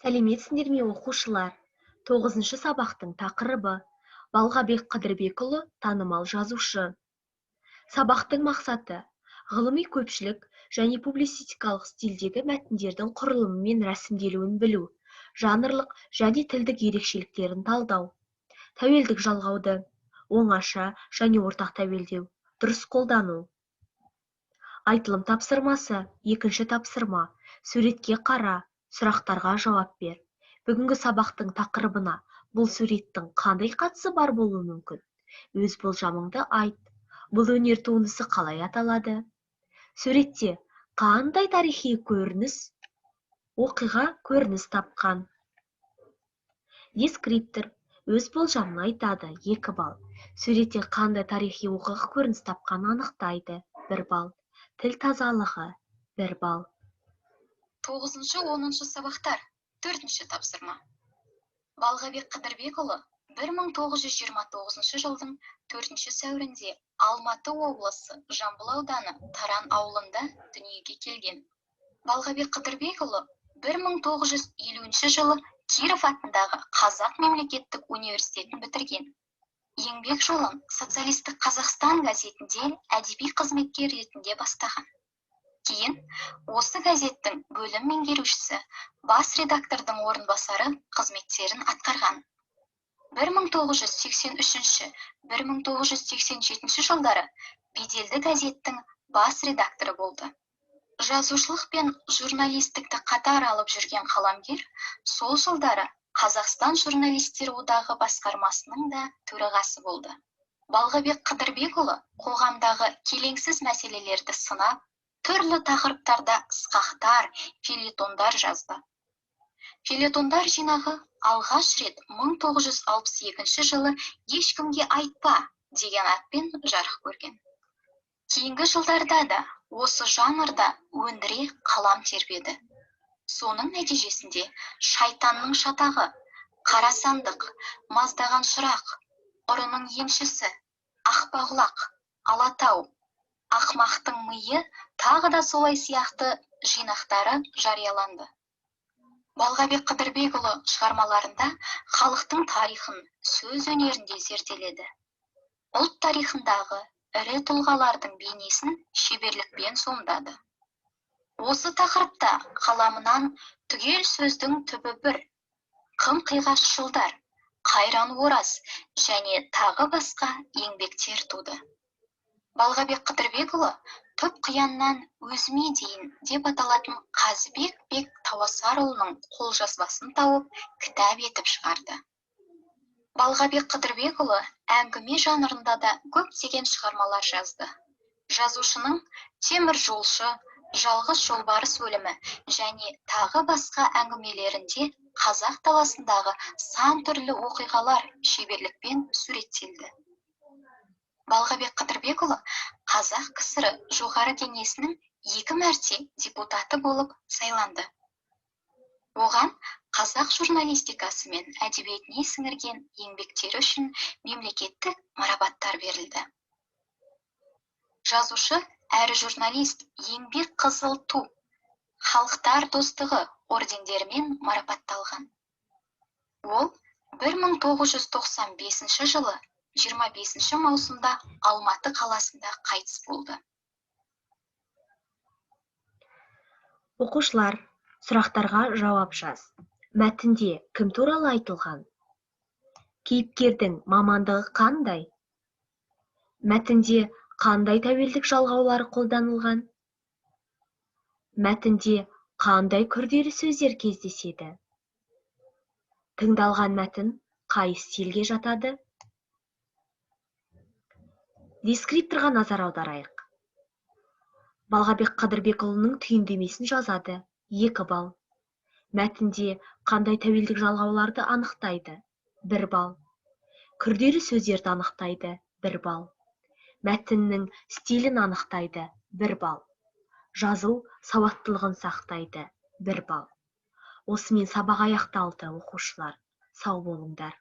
Сәлеметсіңдер ме, оқушылар! Тоғызыншы сабақтың тақырыбы: Балғабек Қыдырбекұлы, танымал жазушы. Сабақтың мақсаты: ғылыми көпшілік және публицистикалық стильдегі мәтіндердің құрылымы мен рәсімделуін білу, жанрлық және тілдік ерекшеліктерін талдау, тәуелдік жалғауды, оңаша және ортақ тәуелдеу, дұрыс қолдану. Айтылым тапсырмасы. Екінші тапсырма: суретке қара, сұрақтарға жауап бер. Бүгінгі сабақтың тақырыбына бұл суреттің қандай қатысы бар болуы мүмкін? Өз болжамыңды айт. Бұл өнер туындысы қалай аталады? Суретте қандай тарихи көрініс, оқиға көрініс тапқан? Дескриптор өз болжамын айтады, 2 балл. Суретте қандай тарихи оқиға көрініс тапқанын анықтайды, 1 балл. Тіл тазалығы, 1 балл. Тоғызыншы, 10-шы сабақтар. Төртінші тапсырма. Балғабек Қыдырбекұлы 1929 жылдың 4 сәуірінде Алматы облысы, Жамбыл ауданы, Таран ауылында дүниеге келген. Балғабек Қыдырбекұлы 1950 жылы Киров атындағы Қазақ мемлекеттік университетін бітірген. Еңбек жолын «Социалистік Қазақстан» газетінде әдеби қызметкер ретінде бастаған. Кейін осы газеттің бөлім меңгерушісі, бас редактордың орынбасары қызметтерін атқарған. 1983-1987 жылдары беделді газеттің бас редакторы болды. Жазушылық пен журналистікті қатар алып жүрген қаламгер сол жылдары Қазақстан Журналистер одағы басқармасының да төрағасы болды. Балғабек Қыдырбекұлы қоғамдағы келеңсіз мәселелерді сынап, түрлі тақырыптарда сықақтар, фельетондар жазды. Фельетондар жинағы алғаш рет 1962 жылы «Ешкімге айтпа» деген атпен жарық көрген. Кейінгі жылдарда да осы жанрда өндіре қалам тербеді. Соның нәтижесінде «Шайтанның шатағы», «Қара сандық», «Маздаған шырақ», «Ұрының емшісі», «Ақпағұлақ», «Алатау», «Ақмақтың миы» тағы да солай сияқты жинақтары жарияланды. Балғабек Қыдырбекұлы шығармаларында халықтың тарихын сөз өнерінде зерделеді. Ұлт тарихындағы ірі тұлғалардың бейнесін шеберлікпен сомдады. Осы тақырыпта қаламынан «Түгел сөздің түбі бір», «Қым қиғаш жылдар», «Қайран Ораз» және тағы басқа еңбектер туды. Балғабек Қыдырбекұлы «Түп қияннан өзіме дейін» деп аталатын Қазыбек бек Тауасарұлының қолжазбасын тауып, кітап етіп шығарды. Балғабек Қыдырбекұлы әңгіме жанрында да көптеген шығармалар жазды. Жазушының «Темір жолшы», «Жалғыз жолбарыс өлімі» және тағы басқа әңгімелерінде қазақ даласындағы сан түрлі оқиғалар шеберлікпен суреттелді. Балғабек Қыдырбекұлы Қазақ КСР Жоғары Кеңесінің 2 мәрте депутаты болып сайланды. Оған қазақ журналистикасы мен әдебиетіне сіңірген еңбектері үшін мемлекеттік марапаттар берілді. Жазушы әрі журналист Еңбек Қызыл Ту, Халықтар достығы ордендерімен марапатталған. Ол 1995 жылы 25 маусымда Алматы қаласында қайтыс болды. Оқушылар, сұрақтарға жауап жаз. Мәтінде кім туралы айтылған? Кейіпкердің мамандығы қандай? Мәтінде қандай тәуелдік жалғаулары қолданылған? Мәтінде қандай күрделі сөздер кездеседі? Тыңдалған мәтін қай стильге жатады? Дескрипторға назар аударайық. Балғабек Қыдырбекұлының түйіндемесін жазады, 2 балл. Мәтінде қандай тәуелдік жалғауларды анықтайды, 1 балл. Күрделі сөздерді анықтайды, 1 балл. Мәтіннің стилін анықтайды, 1 балл. Жазу сауаттылығын сақтайды, 1 балл. Осымен сабақ аяқталды, оқушылар. Сау болыңдар.